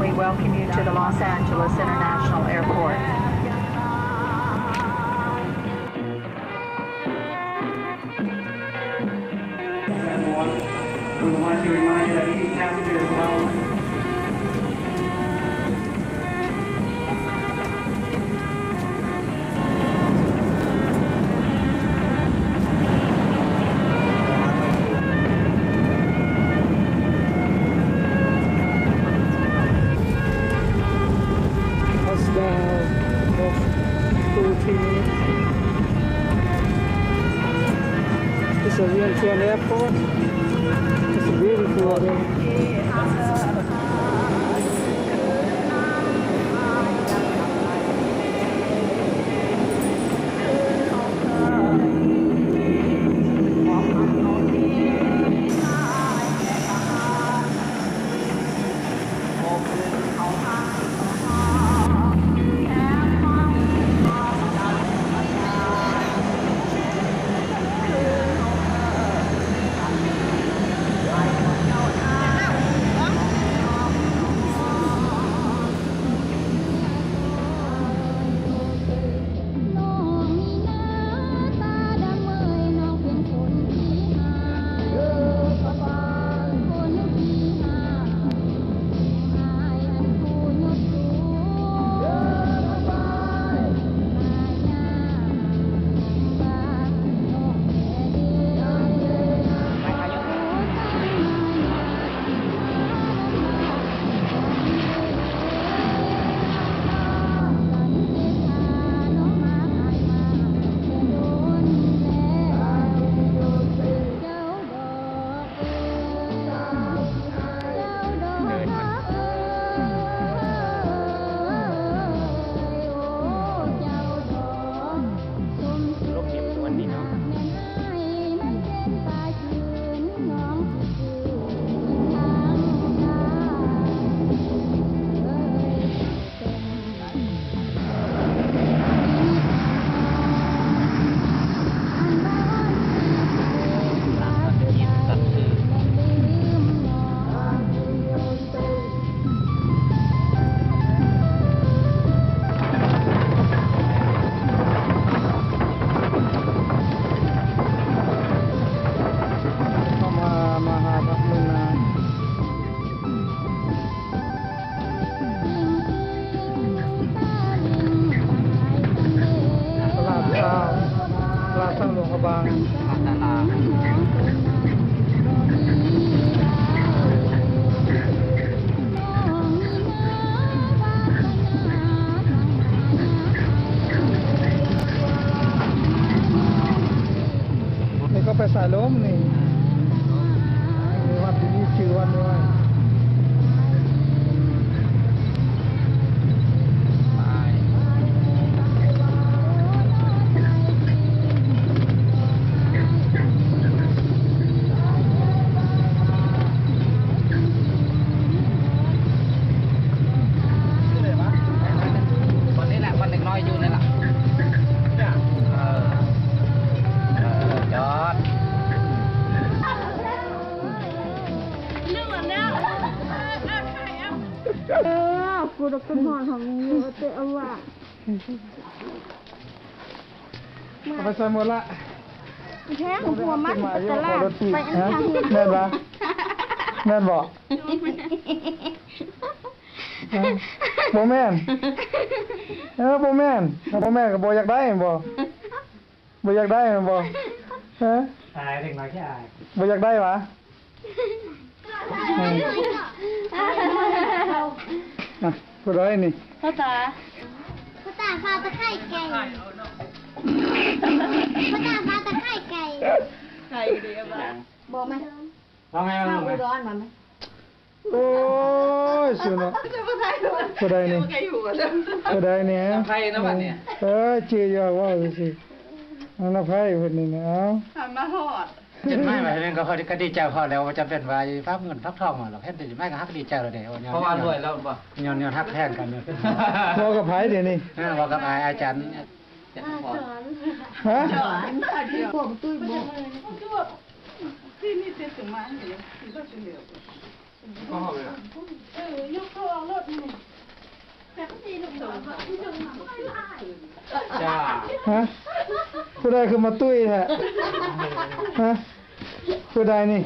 We welcome you to the Los Angeles International Airport. We would like to remind you that each passenger is held Touchdown of fourteen. It's a real, real airport. It's a beautiful one.ຕະຫຼາດເຊົ້າ ຕະຫຼາດເຊົ້າຫຼວງພະບາງ. ນີ້ກໍໄປສາຍລົມນີ້ ມີວັດຢູ່ນີ້ ຊື່ວັດນີ້ວ່າ ບ່ອນນີ້ແຫຼະ ບ່ອນເດັກນ້ອຍຢູ່ນີ້ລະ ເອີ ເອີ ຈອດ. ເອີ ກູກໍຄິດຮອດຂອງມຶງຢູ່ ແຕ່ເອົາວ່າ ເອົາໄປໃສ່ໝົດລະ ແທ້ ຜົວມັນໄປຕະຫຼາດ ໄປອັນນັ້ນ ແມ່ນບໍ່? ແມ່ນບໍ່? ບໍ່ແມ່ນ ເອີ ບໍ່ແມ່ນ ບໍ່ແມ່ນກໍບໍ່ຢາກໄດ້ແມ່ນບໍ່? ບໍ່ຢາກໄດ້ແມ່ນບໍ່? ຮະ? ອາຍ ເດັກນ້ອຍຂີ້ອາຍ ບໍ່ຢາກໄດ້ຫວາ? ອາ ຜູ້ໃດນີ້? ພໍ່ຕາ ພໍ່ຕາ ພາຕະໄຄໄກ່ ພໍ່ຕາ ພາຕະໄຄໄກ່ ໄກ່ເດ້ ບອກມາ ວ່າໄງ ວ່າໄງ ອຸດອນມາ ໂອ້ຍ ສູເນາະ ຜູ້ໃດນີ້? ຜູ້ໃດນີ້? ນະໄພນະບັດນີ້ ເອີ ຈື່ຢູ່ ເວົ້າຊື່ໆ ນະໄພເພິ່ນນີ້ນະ ເອົາ ມາຮອດ ເຈັບໄມ້ໄວ້ນັ້ນກໍ ກໍດີໃຈພໍແລ້ວ ບໍ່ຈຳເປັນວ່າຝາກເງິນຝາກທອງມາດອກ ເຫັນແຕ່ໄມ້ກໍຮັກດີໃຈແລ້ວເດ້ ເພາະວ່າລວຍແລ້ວບໍ່? ຍ້ອນ ຍ້ອນຮັກແພງກັນຢູ່ ເວົ້າກັບໃຜດຽວນີ້? ເອີ ເວົ້າກັບອາຍ ອາຈານ ອາຈານ ຮະ? ອາຈານ ພວກຕຸ້ຍບໍ່? ນີ້ເຈັດຈະມາໃຫ້ ຊິວ່າຈັ່ງໃດ ເອີ ຍົກເຂົາອອກລົດນີ້ ຮະ? ຜູ້ໃດຄືມາຕຸ້ຍແທ້? ຮະ? ຜູ້ໃດນີ້?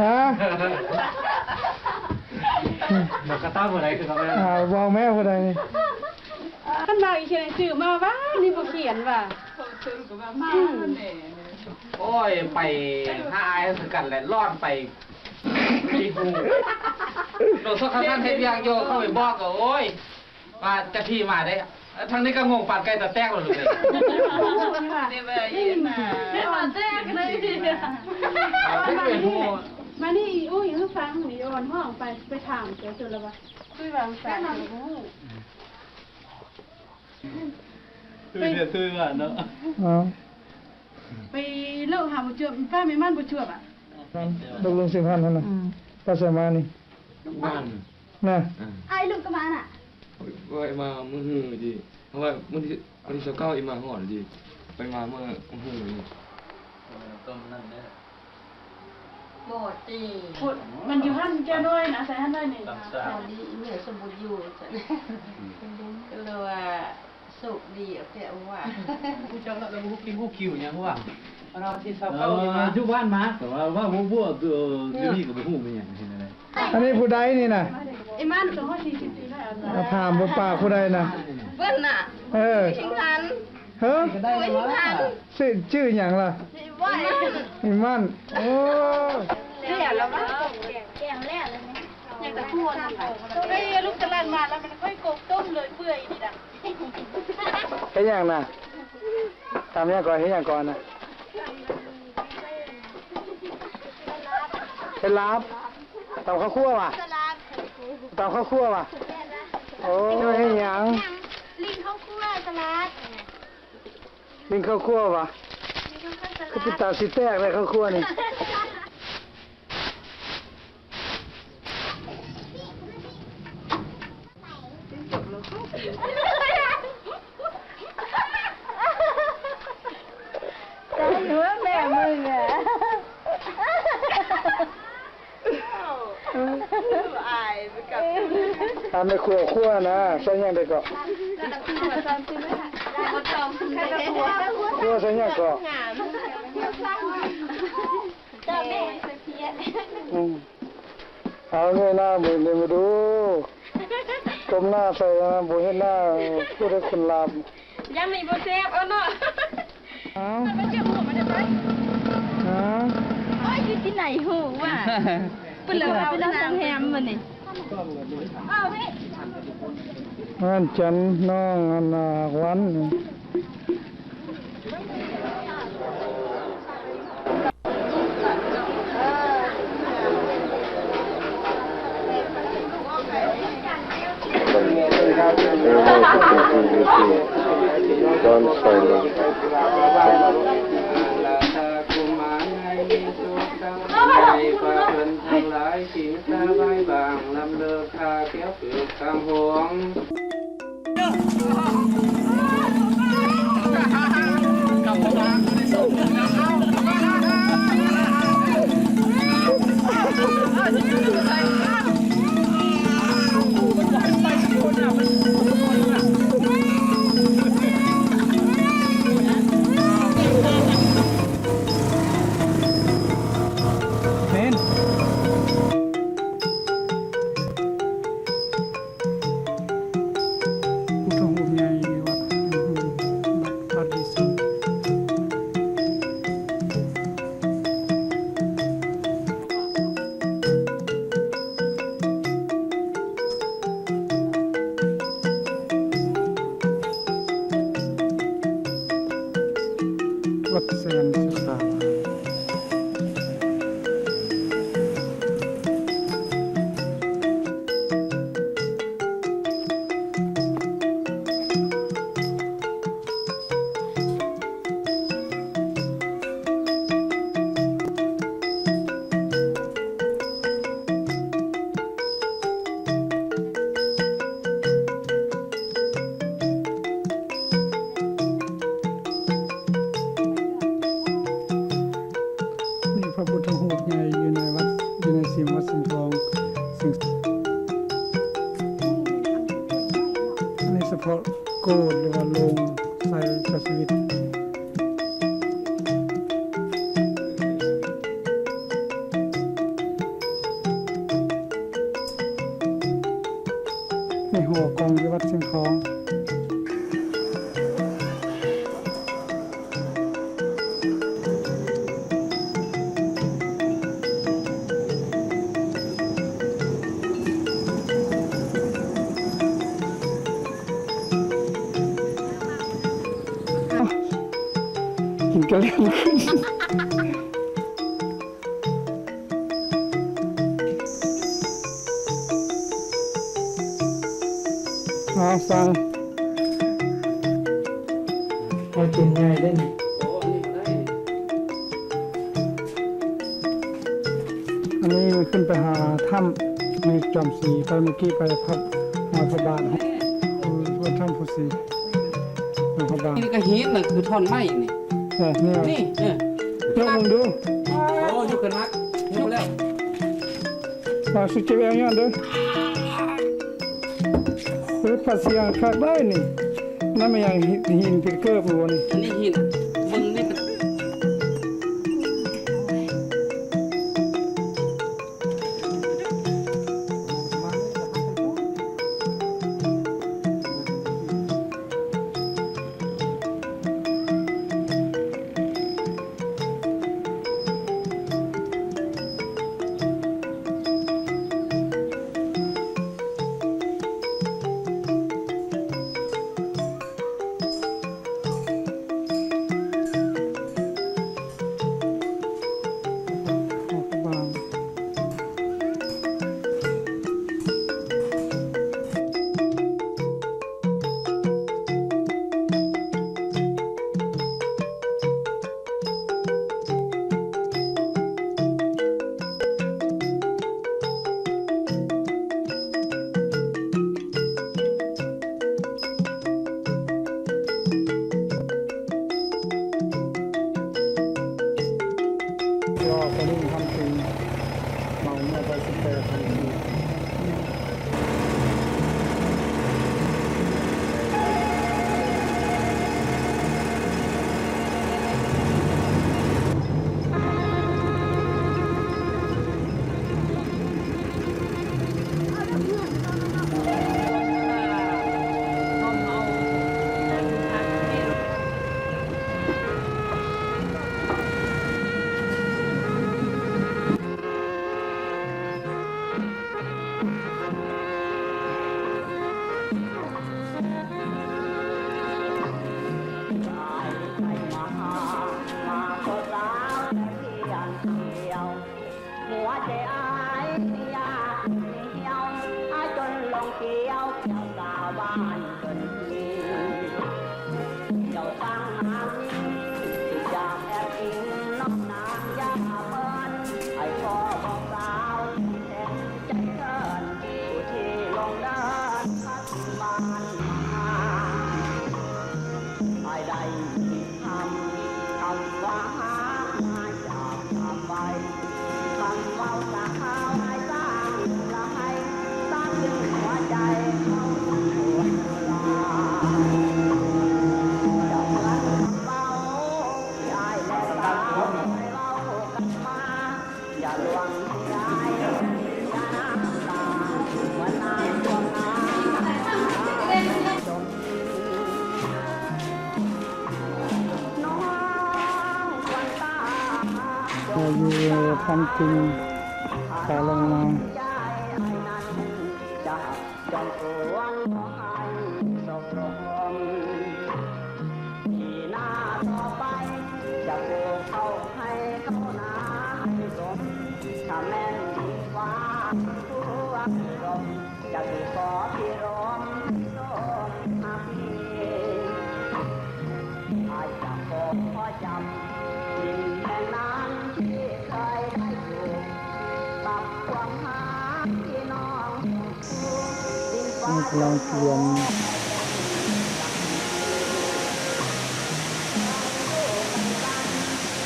ຮະ? ບັກກະຕ້າຜູ້ໃດຄືມາ? ອ່າ ເວົ້າແມ້ ຜູ້ໃດນີ້? ຄັນວ່າອີກເທື່ອໜັງສືມາວ່າ ນີ້ບໍ່ຂຽນວ່າ ອືມ ໂອ້ຍ ໄປຫາອ້າຍຄືກັນແຫຼະ ຮ້ອນໄປ ທີ່ຮູ້ ໂດນສອກຄັນເຮັດວຽກຢູ່ ເຂົ້າໄປບອກກໍ ໂອ້ຍ ວ່າຈະທີ່ມາເດ້ ທາງນີ້ກໍງົງປານໄກ່ຕາແຕກແລ້ວລູກເອີຍ ເດ້ບໍ່ຍິນນະ ໄກ່ຕາແຕກເລີຍ ມານີ້ ອຸ້ຍ ຟັງນີ້ອ່ອນຮ້ອງໄປ ໄປຖາມເຈົ້າ ເຈົ້າລະວ່າ ຕຸ້ຍວ່າຈັ່ງຊັ້ນ ບໍ່ຮູ້. ຕຸ້ຍເດ້ ຕຸ້ຍວ່າເນາະ ເອົາ ໄປເລີກຫາບໍ່ຈວບ ປ້າແມ່ມັນບໍ່ຈວບອະ ດອກລຸງສິງພັນຫັ້ນນະ ອືມ ໄປໃສມານີ້ ບ້ານນະ ອ້າຍລຸງກໍມານະ ໄປມາມື້ຮືດີ ເພາະວ່າມື້ທີ ມື້ທີຊາວເກົ້າອີ່ມາຮອດດີ ໄປມາມື້ຮືດີ ບໍ່ຕິ ມັນຢູ່ຫັ້ນແກ້ວນ້ອຍນະ ໃສ່ຫັ້ນໜ້ອຍໜຶ່ງ ພໍດີອີເມວສົມບູນຢູ່ ກໍເລີຍວ່າໂຊກດີເອົາແຕ່ວ່າ ຮູ້ຈັກແລ້ວ ແລ້ວບໍ່ຮູ້ກິນຮູ້ຄິວຫຍັງວ່າ ວັນທີຊາວເກົ້າ ເອີ ຢູ່ບ້ານມາ ແຕ່ວ່າ ວ່າບໍ່ ບໍ່ ເອີ ຢູ່ນີ້ກໍບໍ່ຮູ້ແມ່ນຫຍັງ ເຮັດແນວໃດ ອັນນີ້ຜູ້ໃດນີ້ນະ? ອີ່ມັນ ມາຖາມບໍ່ປາກຜູ້ໃດນະ? ເພິ່ນນະ ເອີ ອີ່ຫັ້ນ ເຮີ ອີ່ຫັ້ນ ຊື່ ຊື່ຫຍັງລະ? ອີ່ມັນ ໂອ້ ເສຍແລ້ວວະ ຍັງແຕ່ຄົວນັ້ນລະ ເອີ ລູກຕະຫຼາດມາແລ້ວ ມັນຄ່ອຍກົກຕົ້ມເລີຍເປື່ອຍນີ້ນະ ເຮັດຫຍັງນະ? ຕຳຫຍັງກ່ອນ? ເຮັດຫຍັງກ່ອນນະ? ເຮັດລາບ ຕຳເຂົ້າຂົ້ວຫວາ? ຕຳເຂົ້າຂົ້ວຫວາ? ໂອ້ ເຮັດຫຍັງ? ລິງເຂົ້າຂົ້ວສະຫຼັດ. ລິງເຂົ້າຂົ້ວຫວາ? ລິງເຂົ້າຂົ້ວສະຫຼັດ. ຄືເປັນຕາຊິແຕກແທ້ເຂົ້າຂົ້ວນີ້. ຕາຍເນາະແມ່ມຶງອະ. ອາຍໄປກັບ ອາ ແມ່ຄົວ ຄົວນະ ໃສ່ຫຍັງໄດ້ເກາະ? ຄົວໃສ່ຫຍັງເກາະ? ອືມ ເອົາເງີຍໜ້າເບິ່ງເບິ່ງດູ ກົ້ມໜ້າໃສ່ນະ ບໍ່ເຫັນໜ້າຜູ້ໃດຄົນລາບ. ຢ້ານນີ້ບໍ່ແຊບ ເອົາເນາະ. ເອົາ ມັນຈະຮູ້ມັນຈະໄປ ເອົາ ໂອ້ຍ ຄືຊິໄນຮູ້ວ່າ ເພິ່ນລະວ່າເປັນນາງໂຮງແຮມມື້ນີ້. ເອົາເວີ້ຍ ງານຈັນນ້ອງອັນນາຫວັນ. ເອີ ເປັນທີ່ດີທີ່ ດອນໃສ່ລະ ເປັນ ພຸດທະຮູບໃຫຍ່ວັດ ວັດ ວັດດີສົມ. ສິ່ງຂອງ ສິ່ງ ອັນນີ້ສະເພາະໂກດ ຫຼືວ່າໂລງໃສ່ເຈົ້າຊີວິດ. ໃນຫໍກອງຢູ່ວັດຊຽງທອງ. ກິນກະແລັມຂຶ້ນ. ເອົາ ສັ່ງ ເອົາ ເປັນໃຫຍ່ເດ້ນີ້. ອັນນີ້ຂຶ້ນໄປຫາຖ້ຳ ມີຈອມສີ ໄປເມື່ອກີ້ໄປພະ ຫາພະບາດ ເອີ ຖ້ຳພູສີ ຫາພະບາດ. ນີ້ກະຫີນນະ ຄືທ່ອນໄມ້ນີ້. ເອີ ນີ້ ນີ້ ເອີ ຍົກເບິ່ງດູ. ໂອ້ ຍົກຂຶ້ນໜັກ ຍົກແລ້ວ. ວ່າຊິເຈັບແອວຍ້ອນເດີ. ເອີ ປາສຽງຄັກໄດ໋ນີ້. ນັ້ນແມ່ນຫຍັງ? ຫີນ ຫີນເປັນເກີບບໍ່ນີ້? ອັນນີ້ຫີນ ເບິ່ງນີ້. ລໍປະໜຶ່ງທຳຈິງ ເມົາເມື່ອໄປສິບແປດພັນກີບ. ຢູ່ທຳຈິງ ຂາລົງມາ. ຈອມກວນຂໍໃຫ້ສົກລົມ ປີໜ້າຕໍ່ໄປ ຈະປູກເຂົ້າໄຮ່ເຂົ້ານາໃຫ້ສົມ ຖ້າແມ່ນດິນຟ້າຜູ້ອຸດົມ ຈະໄດ້ຂໍພິລົມຊົມຮັກດີ ອ້າຍຈະຂໍຈຳ ດິນແຫ່ງນັ້ນທີ່ເຄີຍໄດ້ປູກ ກັບຄວາມຮັກທີ່ນ້ອງ ກຳລັງກຽມ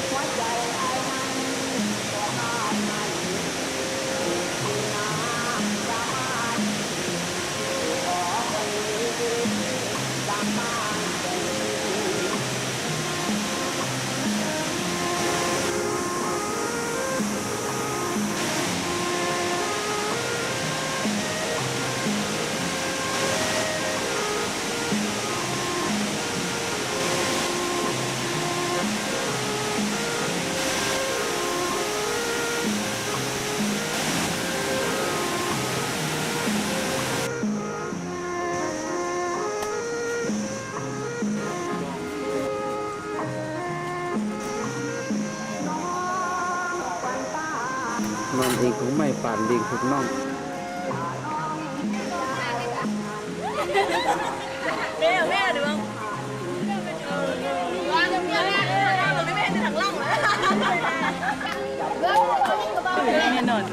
ຫົວໃຈອ້າຍນັ້ນກໍຫາກໃຫ້ ໄມ້ປານດິງ ພວກນ້ອງ. ແມ່ ແມ່ ເດີ ແມ່ ທາງຫຼັງ ແມ່ນອນ.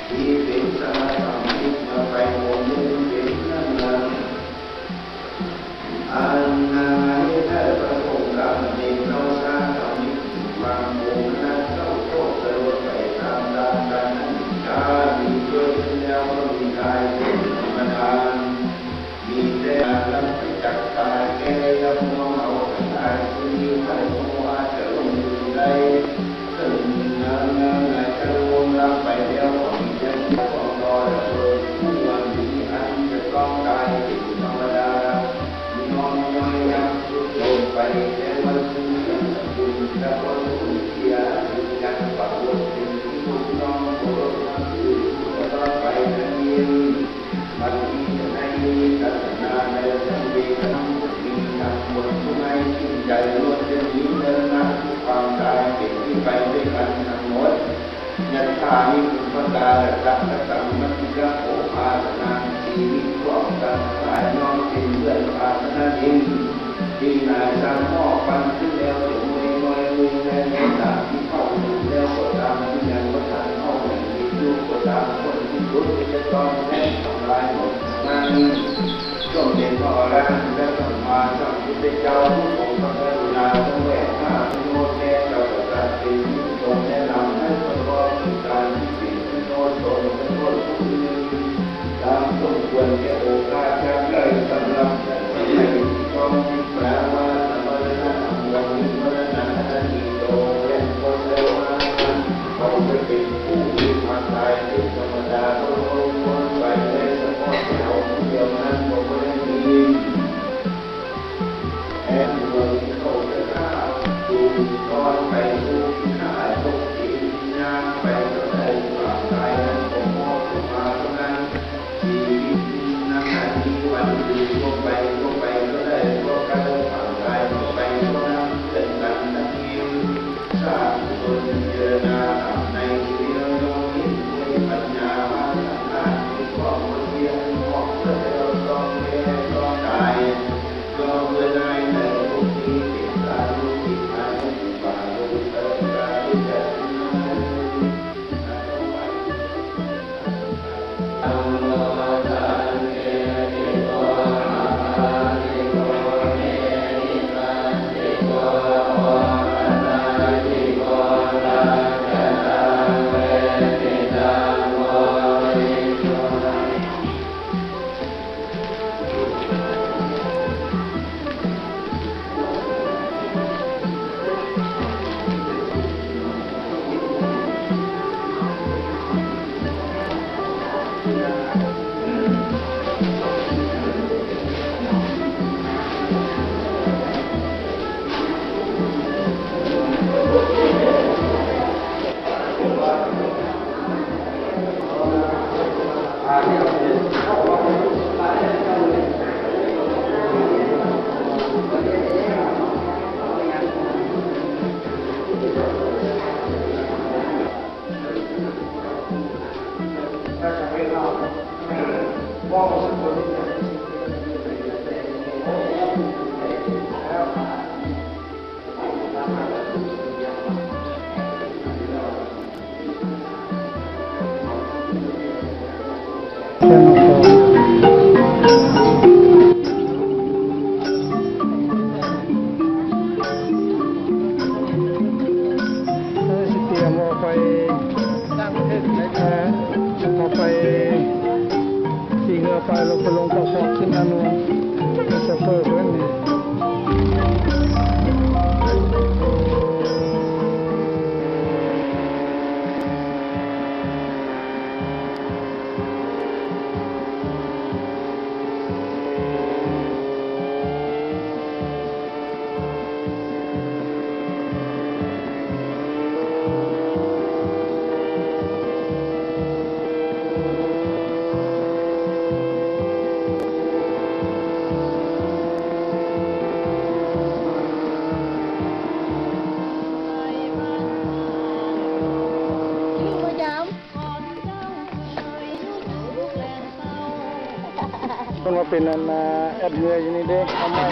ທີ່ເປັນສະຫະສາມີກມາໄປອົງໜຶ່ງເປັນເພື່ອນນຳ ອັນນາເຮັດໃຫ້ພະສົງກຳເໜັດເຊົາຊາທຳມິກບາງອົງນະເຊົາໂສກສະຫຼົດໄປຕາມກັນນັ້ນ ການເກີດຂຶ້ນແລ້ວກໍມີຕາຍເປັນທຳມະດາ. ມີແຕ່ລຳໄປຈັກຕາຍແກ່ລຳມອງເອົາທັງຫຼາຍທີ່ມີໄວ້ບໍ່ວ່າຈະລົງທຶນໄດ້ ເຖິງນານານາຈະລ່ວງລຳໄປແລ້ວກໍມີແຕ່ຂອງຕໍ່ລະເບີດຜູ້ຫວັງດີອັນຈະຕ້ອງຕາຍເປັນທຳມະດາ ຍ້ອນຍ້ອຍຍັງສຸດລົງໄປແຕ່ວ່າຊື່ສຽງສະກຸນລະຄົນສູນເສຍ ຖືຍັງປາກົດເປັນທີ່ຍົກຍ້ອງເຄົາລົບນັບຖືຢູ່ຕະຫຼອດໄປນັ້ນເອງ. ບັດນີ້ຈະໃຫ້ມີທັດສະນະໃນສັງເວຊນະ ມີທັງຄົນຜູ້ໃໝ່ຈິດໃຈລ້ວນແຕ່ມີເນີນນະ ຄວາມຕາຍເປັນທີ່ໄປດ້ວຍກັນທັງໝົດ. ຍັດຖານິຄຸມພະກາລະຕະ ກະຕັງມັດຕິກະໂພພາສະນັງ ຊີວິດຂອງສັດທັງຫຼາຍຍ່ອມເປັນເຮືອນພາສະນະດິນ ທີ່ນາຍຊ່າງໝໍ້ປັ້ນຂຶ້ນແລ້ວ ຈົງເມື່ອຍນ້ອຍເມື່ອຍໃຫຍ່ໃນຕາມທີ່ເຂົາເປັນແລ້ວກໍຕາມ ທີ່ຍັງບໍ່ທັນເຂົ້າຍັງມີຢູ່ກໍຕາມ ຜົນທີ່ສຸດກໍຈະຕ້ອງແຕກທຳລາຍໝົດນັ້ນ. ສົມເດັດພະອະລະຫັນຕະສຳມາສຳພຸດທະເຈົ້າ ຜູ້ຊົງພະກະລຸນາຊົງແຫວກຫາປະໂຫຍດແກ່ເຈົ້າກະສັດ ເປັນຜູ້ຊົງແນະນຳໃຫ້ປະກອບກິດການທີ່ເປັນປະໂຫຍດຕົນປະໂຫຍດຜູ້ອື່ນ ຕາມສົມຄວນແກ່ໂອກາດ ຈາກໃດສຳລັບຜູ້ໃດທີ່ພ້ອມ ແປວ່າ ສະມະລະນະ ອາຍຸ ວັນນະ ອະນິໂຕ ແລະ ບໍ່ໃຊ່ວ່າ ເຂົາຈະເປັນຜູ້ທີ່ມັກຕາຍເປັນທຳມະດາ ໂດຍບໍ່ຮູ້ຄວາມໄປ ແລະ ສະເພາະແຕ່ເຮົາຜູ້ດຽວນັ້ນກໍບໍ່ໄດ້ມີ ແລະ ເມືອງທີ່ເຂົາຈະຂ້າມ ດູກ່ອນໄປສູ່ທີ່ຂ້າຕົກເອງ ຍ່າງໄປເທົ່າໃດ ຄວາມຕາຍນັ້ນກໍມອບລົງມາເທົ່ານັ້ນ. ຊີວິດນຳອັນມີໄວ້ ອອກຂຶ້ນອານວນ ກໍຈະເປີດເບິ່ງນີ້. ເພິ່ນວ່າເປັນອັນ ອ່າ ແອັດເຮືອຢູ່ນີ້ເດ້ ເອົາໃໝ່.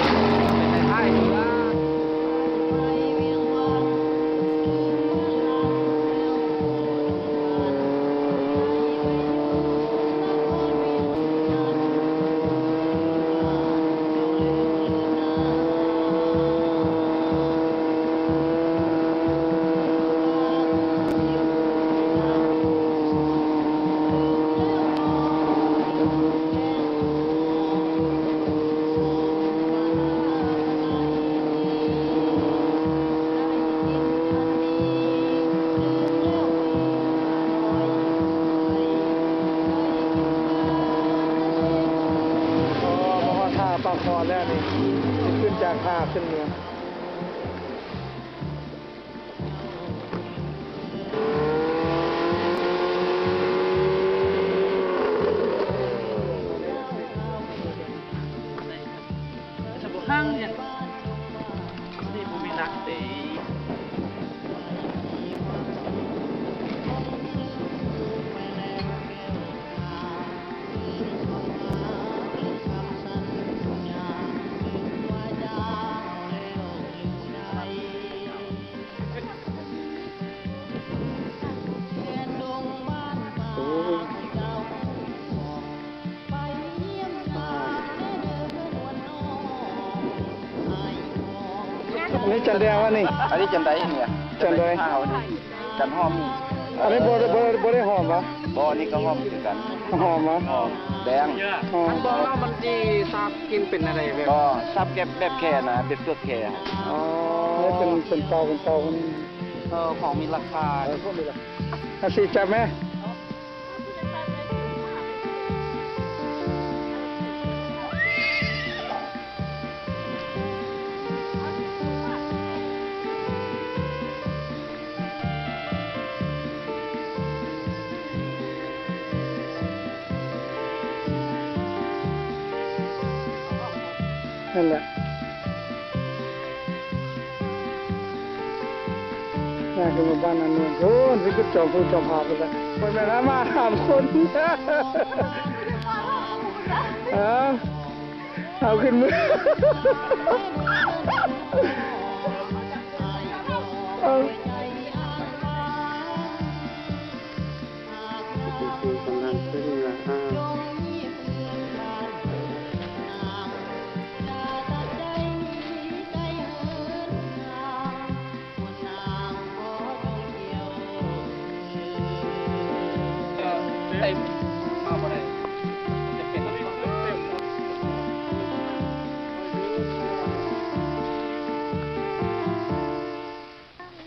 ພໍຮອດທ່າປາກຄອນແລ້ວນີ້ ຊິຂຶ້ນຈາກທ່າຂຶ້ນເມືອງ. ອັນນີ້ຈັນແດງວະນີ້? ອັນນີ້ຈັນໄດນີ້ ຈັນໄດ ຈັນຫອມ. ອັນນີ້ບໍ່ ບໍ່ ບໍ່ໄດ້ຫອມຫວາ? ບໍ່ ອັນນີ້ກໍຫອມຄືກັນ. ຫອມຫວາ? ຫອມແດງ. ອໍ ຄັນເບິ່ງແລ້ວມັນຊິຊາບກິ່ນເປັນແນວໃດ? ແບບ ກໍຊາບແບບ ແບບແຄນະ ແບບເປືອກແຄ. ອໍ ເປັນ ເປັນເຕົາ ເປັນເຕົາ. ເອີ ຂອງມີລາຄາ ເອີ ຂອງມີລາຄາ. ອາຊີ ຈັບແມ. ນັ້ນແຫຼະ ຍ່າງຂຶ້ນມາບ້ານອານວນພຸ້ນ ຊິຂຶ້ນຈອມພູຈອມຜາພຸ້ນແຫຼະ. ບໍ່ແມ່ນ ມາສາມຄົນ. ເອົາ ເອົາຂຶ້ນມື. ເອົາ. ກຳລັງຂຶ້ນລະ ເຕັມ ມາບໍ່ໄດ້ ຈະເປັນ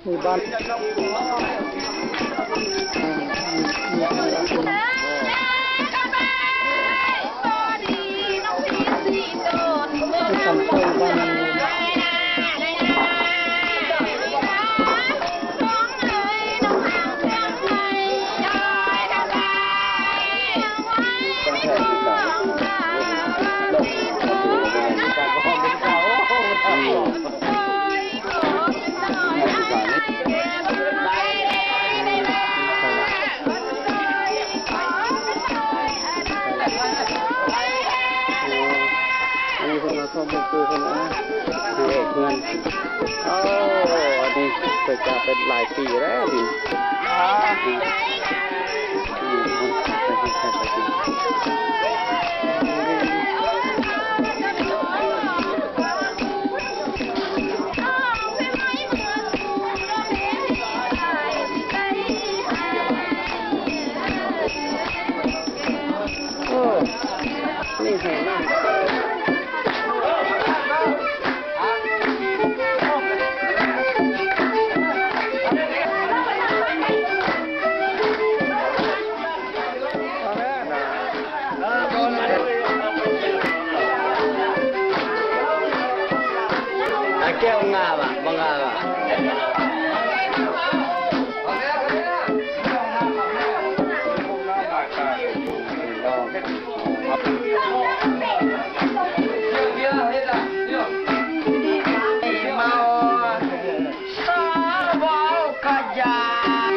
ໝູ່ບ້ານ ອັນນີ້ເພິ່ນມາພ້ອມໝູ່ຄູ່ເພິ່ນນະ ນາງເອກເຮືອນ. ໂອ້ ອັນນີ້ເພິ່ນຈາກໄປຫຼາຍປີແລ້ວນີ້. ໂອ້ ນີ້ແຮງນະ. ແກ້ວງາມອະ ບໍ່ງາມອະ. ສາວເວົ້າກະຢາກ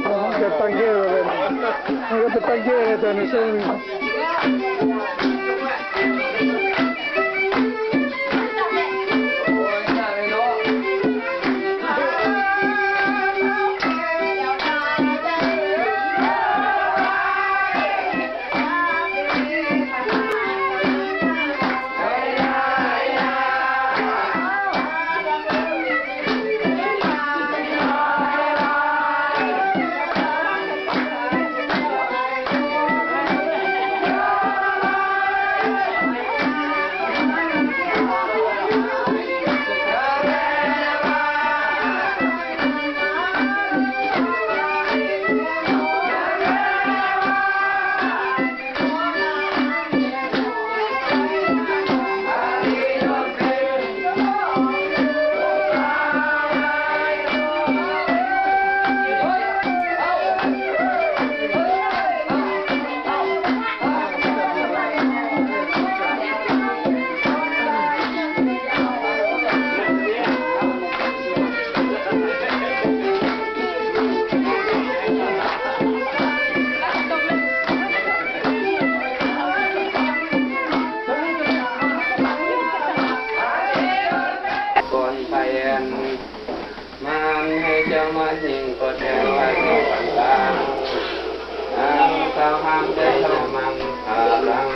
ເອົາ ມັນກະຕັ້ງເຍເລີຍ ມັນກະໄປຕັ້ງເຍເລີຍຕອນນີ້. ກ່ອນໄປອັນ ມານໃຫ້ເຈົ້າມາຍິງກໍແຕ່ວ່າເຈົ້າປັນກາງ ອັນສາວຫ້າມໄດ້ເຂົ້າມັງພາລັງ.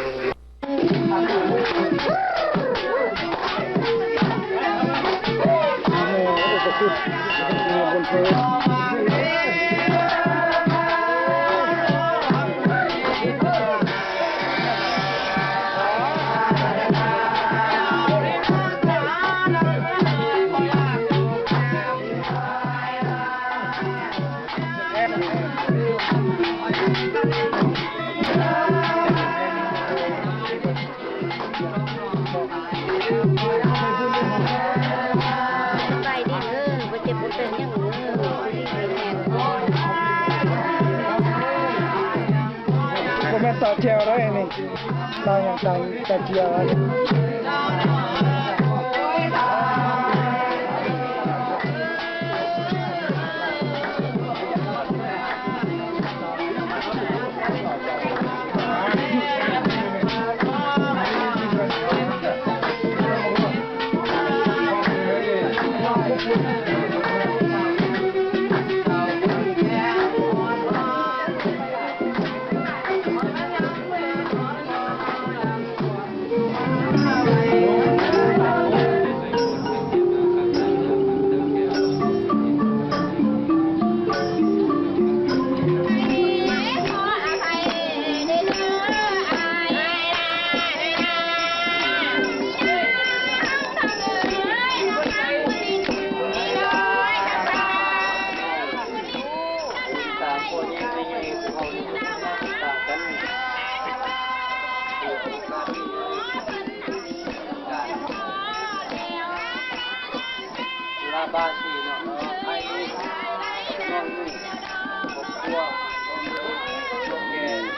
ສະບາຍດີເດີ ບໍ່ເຈັບບໍ່ເປັນຫຍັງເດີ ຢູ່ດີມີແຮງ. ບໍ່ແມ່ນຕາແຈ່ວເດ້ນີ້ ຕາຫຍັງ ຕາ ຕາເຈ້ຍ. ລາບາຊີເນາະ ເນາະ ໃຫ້ລູກນ້ອງໜູ ຄອບຄົວ ພໍ່ແມ່ ເ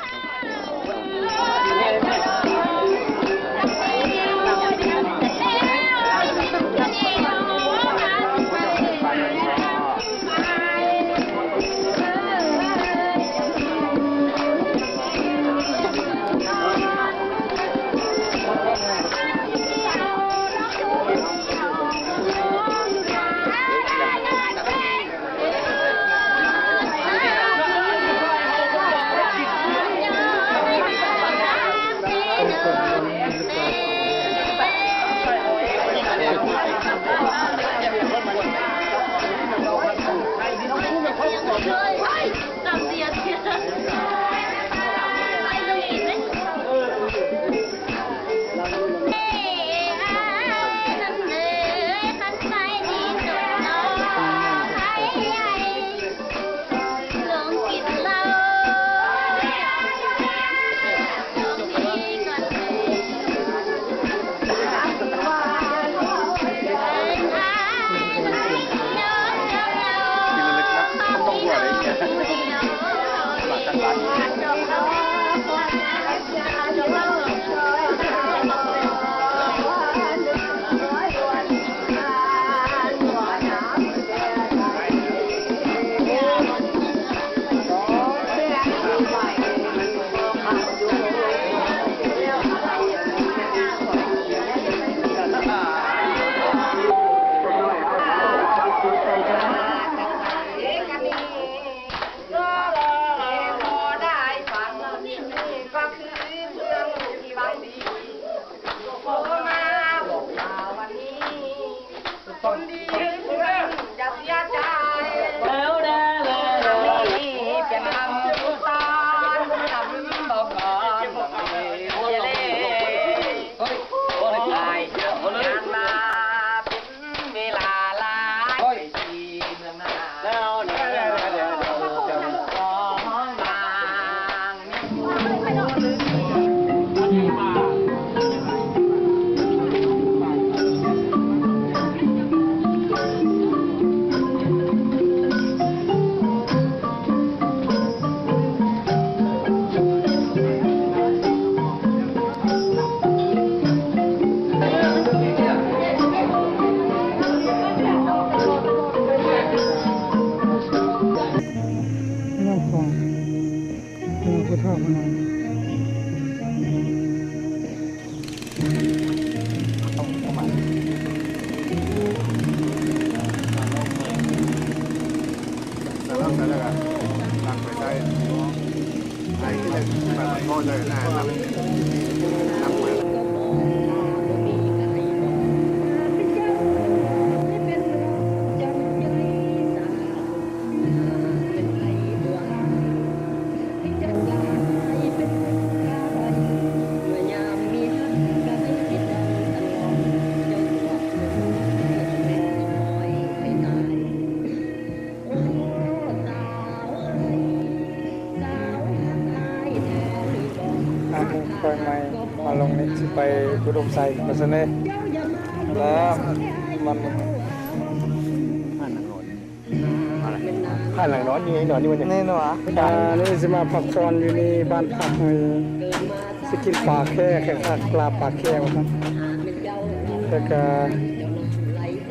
ອຸດົມໄຊ ວ່າຊັ້ນເດ ແລ້ວມັນ ພານນາງນອນ ພານນາງນອນຢູ່ ໃຫ້ນອນຢູ່ນີ້ ແນ່ນອນ ອ່າ ນີ້ຊິມາພັກຜ່ອນຢູ່ນີ້ ບ້ານພັກນີ້ ຊິກິນປາແຂ້ ແຄ່ຄັກ ລາບປາແຂ້ວ່າຊັ້ນ ແລ້ວກະ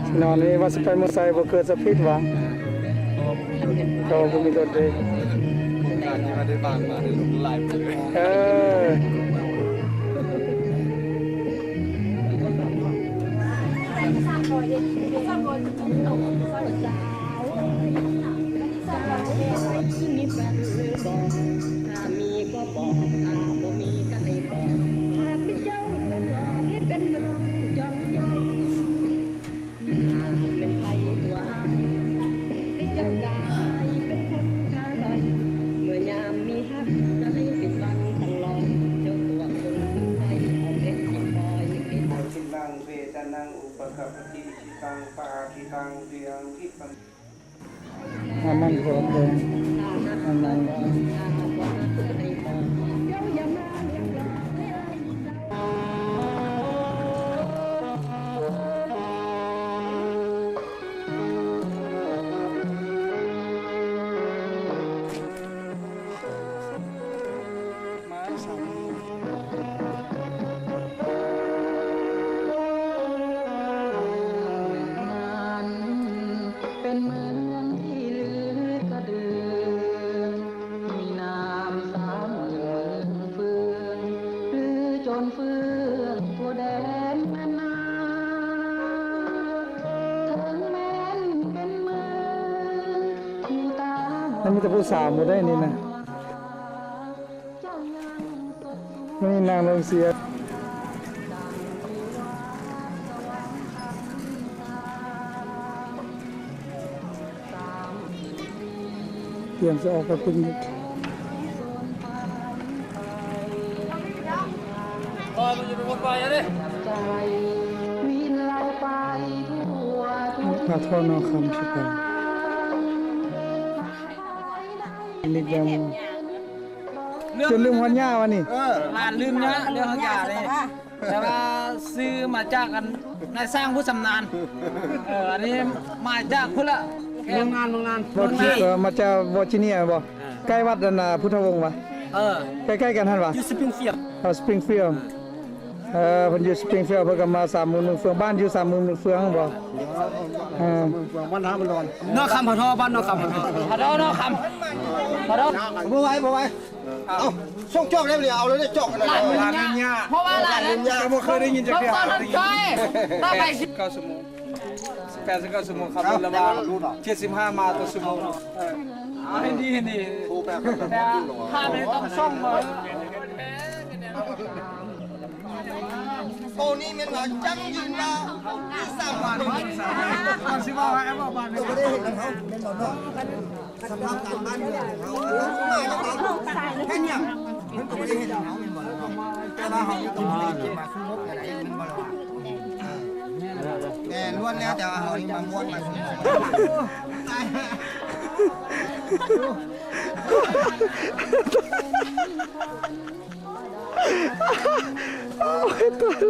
ຊິນອນນີ້ ວ່າຊິໄປເມືອງໄຊ ບໍ່ເກີດສະພິດວ່າ ເຂົາບໍ່ມີລົດເດ້ ໂຄງການທີ່ວ່າໄດ້ບ້ານມາໄດ້ລົງຫຼາຍມື້ ເອີ. ອາມັນກໍແພງ ອາມັນ ມັນມີແຕ່ຜູ້ສາວໝົດເດ້ນີ້ນະ ມື້ນີ້ນາງລົງເສຍ ຕຽມຊິອອກໄປພຸ້ນ ປາທອດນອກຄຳ ຊິໄປ ນິດດຽວ ຈົນລືມຮອດຍ່າວະນີ້ ເອີ ຫຼານລືມຍ່າ ເລື່ອງຮອດຍ່ານີ້ ແຕ່ວ່າຊື້ມາຈາກອັນນາຍຊ່າງຜູ້ຊຳນານ ເອີ ອັນນີ້ມາຈາກພຸ້ນລະ ເມືອງນານ ເມືອງນານ ເອີ ມາຈາກວໍຈິເນຍບໍ ເອີ ໃກ້ວັດອັນນາພຸດທະວົງຫວາ ເອີ ໃກ້ໆກັນຫັ້ນຫວາ ຢູ່ Springfield ເອີ Springfield ເອີ ເພິ່ນຢູ່ Springfield ເພິ່ນກໍມາສາມມຸມໜຶ່ງເຟືອງ ບ້ານຢູ່ສາມມຸມໜຶ່ງເຟືອງບໍ ເອີ ບ້ານນາບັນດອນ ນອກຄຳ ພະທໍ ບ້ານນອກຄຳ ພະທໍ ນອກຄຳ ພະທໍ ບໍ່ໄຫວ ບໍ່ໄຫວ ເອົາ ສົ່ງຈອກໄດ້ບໍ່ ເອົາເລີຍຈອກ ຫຼານເມືອງຍາ ເພາະວ່າຫຼານເມືອງຍາ ບໍ່ເຄີຍໄດ້ຍິນຈັກເທື່ອ ຕ້ອງໄປສິບເກົ້າຊົ່ວໂມງ ສິບແປດ ສິບເກົ້າຊົ່ວໂມງ ຂັບລົດລະຫວ່າງເຈັດສິບຫ້າໄມລ໌ຕໍ່ຊົ່ວໂມງ ເອີ ເອົາໃຫ້ດີ ໃຫ້ດີ ຖ້າໄດ້ຕ້ອງສົ່ງມາ ໂຕນີ້ແມ່ນວ່າຢັ້ງຢືນວ່າຢູ່ສາມວັນ ກ່ອນຊິເວົ້າໃຫ້ເວົ້າບາດນີ້ ບໍ່ໄດ້ເຫັນເຮົາແມ່ນບໍ່ເນາະ ສະພາບການບ້ານເມືອງເຮົາ ເຮົາມາແລ້ວເຮົາເຮັດຫຍັງ ມັນກໍບໍ່ໄດ້ເຮັດໃຫ້ເຮົາແມ່ນບໍ່ລະເນາະ ແຕ່ວ່າເຮົາຢູ່ຕົງນີ້ມາສະຫງົບກະໄດ້ແມ່ນບໍ່ລະ ແຕ່ລ້ວນແລ້ວແຕ່ວ່າເຮົານີ້ມາມ່ວນມາສະຫງົບ ໂອ້ຍ ຕາຍ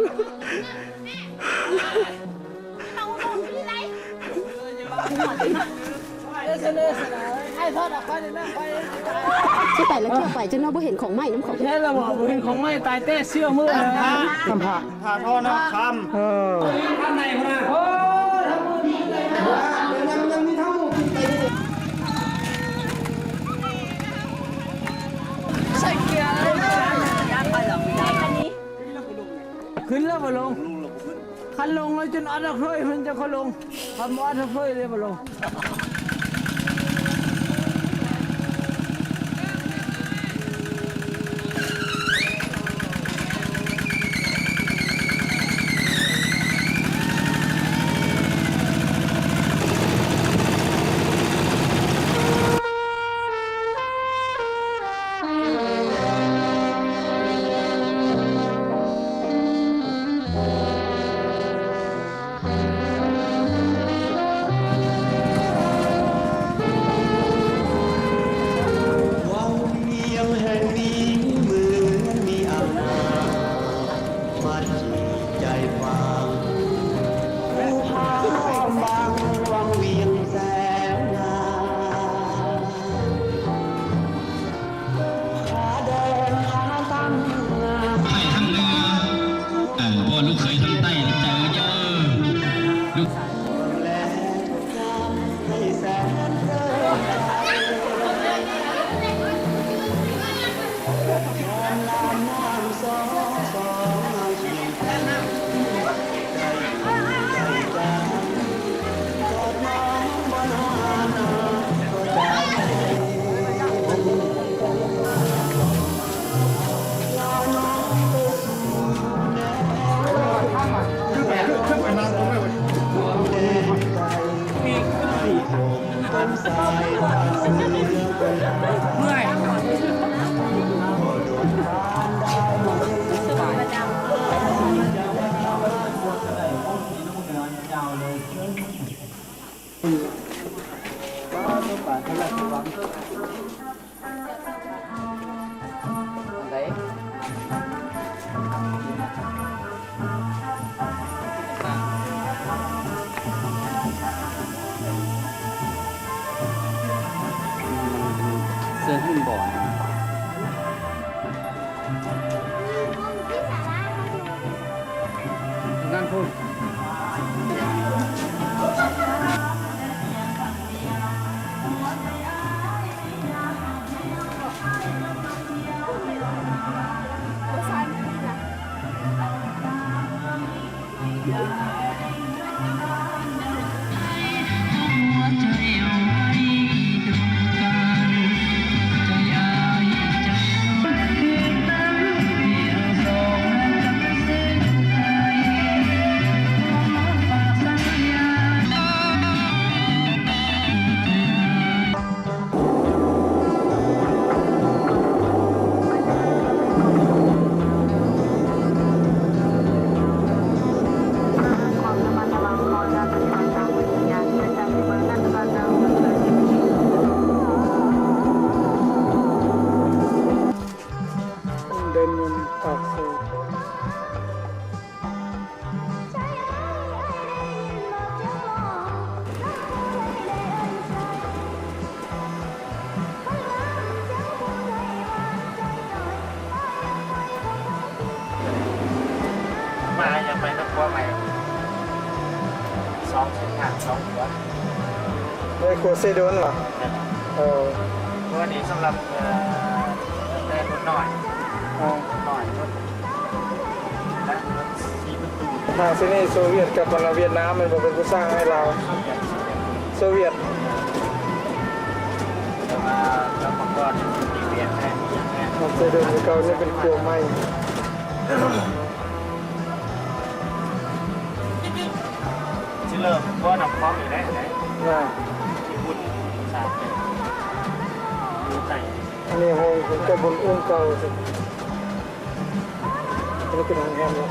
ແລ້ວ ຊິໄປແລ້ວ ເຈົ້າໄປ ເຈົ້າເນາະ ບໍ່ເຫັນຂອງໃໝ່ນຳເຂົາ ແທ້ລະບໍ່ ບໍ່ເຫັນຂອງໃໝ່ ຕາຍແຕ່ເຊື່ອມື້ນະ ນຳພະ ພະທໍນອກຄຳ ເອີ ທາງໃນພຸ້ນນະ ໂອ້ ທາງມື້ນີ້ເລີຍນະ ຍັງ ຍັງມີທາງ ຂຶ້ນແລ້ວບໍ່ລົງ ຄັນລົງແລ້ວຈົນອັດເອົາເຄີຍ ມັນຈະຄ່ອຍລົງ ຄັນບໍ່ອັດເອົາເຄີຍເລີຍບໍ່ລົງ. ອັນໃດ? ເຊິ່ງຂຶ້ນບໍ່? ນັ້ນພຸ້ນ. ເດີນຢູ່ປາກເຊ. ມາ ຢາກໄປນຳຜົວໃໝ່ ສອງເສັ້ນທາງ ສອງຂົວ. ໄດ້ຂົວເຊໂດນຫວາ? ເອີ ຕົວນີ້ສຳລັບ ເອີ ແຕ່ລົດນ້ອຍ ອໍ ລົດນ້ອຍ ລົດ ແລະ ລົດສີ່ປະຕູ. ທາງທີ່ນີ້ໂຊວຽດກັບ ອັນ ຫວຽດນາມແມ່ນບໍ່ ເປັນຜູ້ສ້າງໃຫ້ລາວ? ໂຊວຽດ ໂຊວຽດ. ແຕ່ວ່າກຳມະກອນທີ່ວຽດແທ້ ວຽດແທ້ ເຊໂດນເກົ່ານີ້ເປັນຂົວໃໝ່. ຊິເລີ່ມບໍ່ນຳຄອມອີກແລ້ວ ນະ ທີ່ບຸນສາເປັນຢູ່ໃຕ້. ອັນນີ້ຫ້ອງຂອງເຈົ້າບຸນອົງເກົ່າ. ອັນນີ້ເປັນໂຮງແຮມເນາ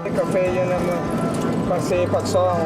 ະ. ກາເຟຢູ່ໃນເມືອງປາກເຊ ປາກຊ່ອງ.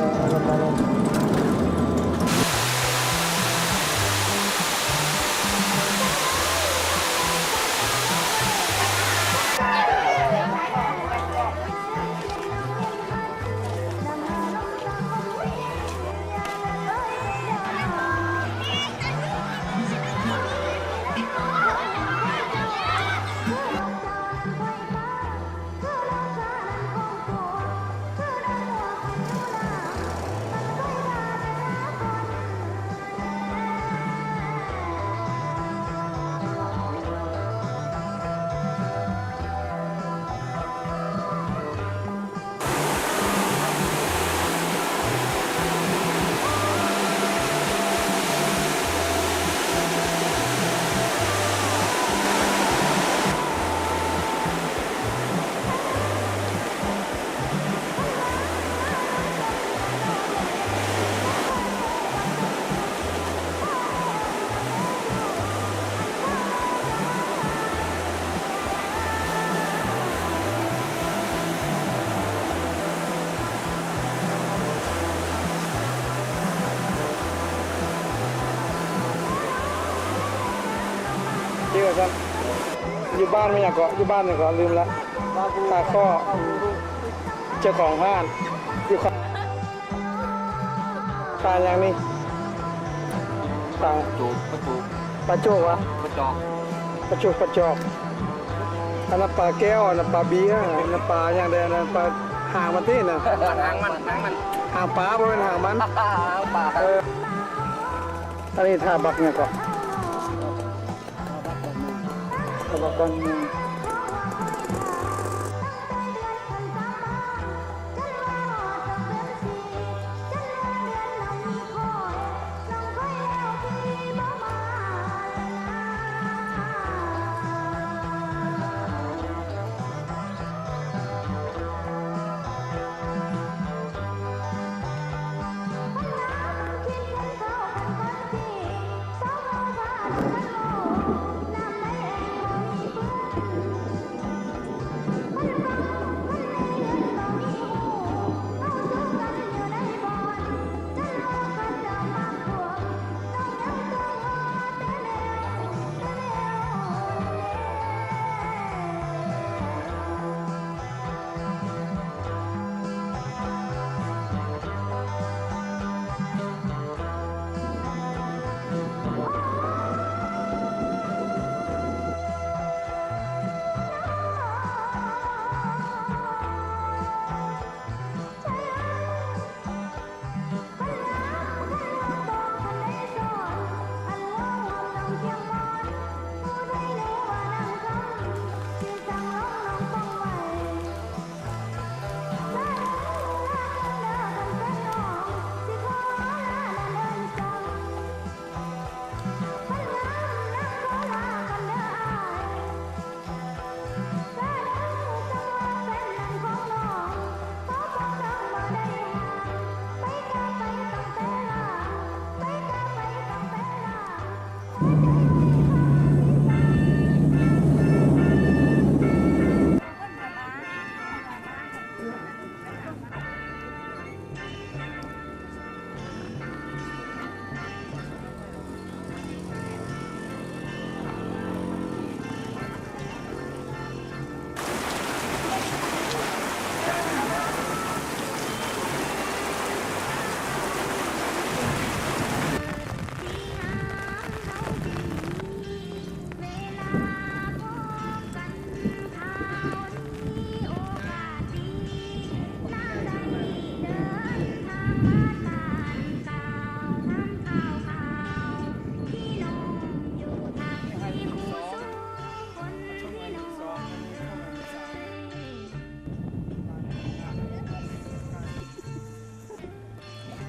ຢູ່ບ້ານແມ່ນຫຍັງເກາະ? ຢູ່ບ້ານຫຍັງເກາະ? ລືມລະ. ຕາຂໍ້ ເຈົ້າຂອງຮ້ານຢູ່ຂ້າງ ປາຫຍັງນີ້? ປາ ປາໂຈກ ປາໂຈກ ປາໂຈກຫວາ? ປາຈອກ ປາໂຈກ ປາຈອກ. ອັນນັ້ນປາແກ້ວ ອັນນັ້ນປາເບຍ ອັນນັ້ນປາຫຍັງແດ່? ອັນນັ້ນປາຫາງມັນຕິ ນັ້ນ ຫາງມັນ ຫາງມັນ ຫາງປາ ບໍ່ແມ່ນຫາງມັນ ຫາງປາ. ເອີ ອັນນີ້ທ່າບັກຫຍັງເກາະ?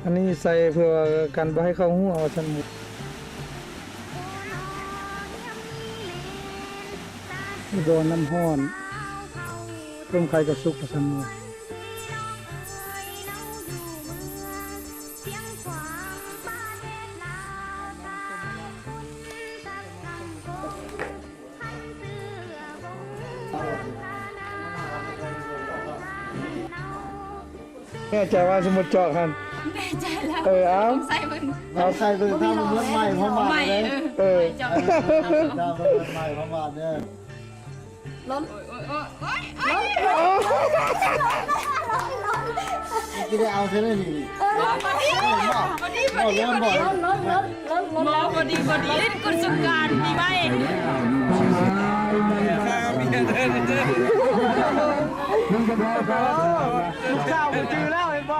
ອັນນີ້ໃສ່ເພື່ອກັນບໍ່ໃຫ້ເຂົ້າຫົວວ່າຊັ້ນ. ບໍ່ນ້ຳຮ້ອນ ຕົ້ມໄຂ່ກະສຸກວ່າຊັ້ນ. ແນ່ໃຈວ່າສົມມຸດຈອກຫັ້ນ? ແນ່ໃຈແລ້ວ. ເອີ ເອົາ ໃສ່ເບິ່ງ ເອົາໃສ່ເບິ່ງ. ຖ້າມັນໝົດໃໝ່ ເຮົາມາເດ້. ເອີ ເອີ ເອີ ຖ້າມັນໝົດໃໝ່ ເຮົາມາເດີ. ລົ້ນ ໂອ້ຍ ໂອ້ຍ ໂອ້ຍ ໂອ້ຍ ຊິໄດ້ເອົາໃສ່ເລີຍນີ້. ເອີ ພໍດີ ພໍດີ ພໍດີ ພໍດີ ລົ້ນ ລົ້ນ ລົ້ນ ລົ້ນ ບໍ່ ພໍດີ ພໍດີ ຫຼິ້ນກຸນສົງການປີໃໝ່. ລູກສາວບໍ່ຈື່ແລ້ວ ເຫັນບໍ່?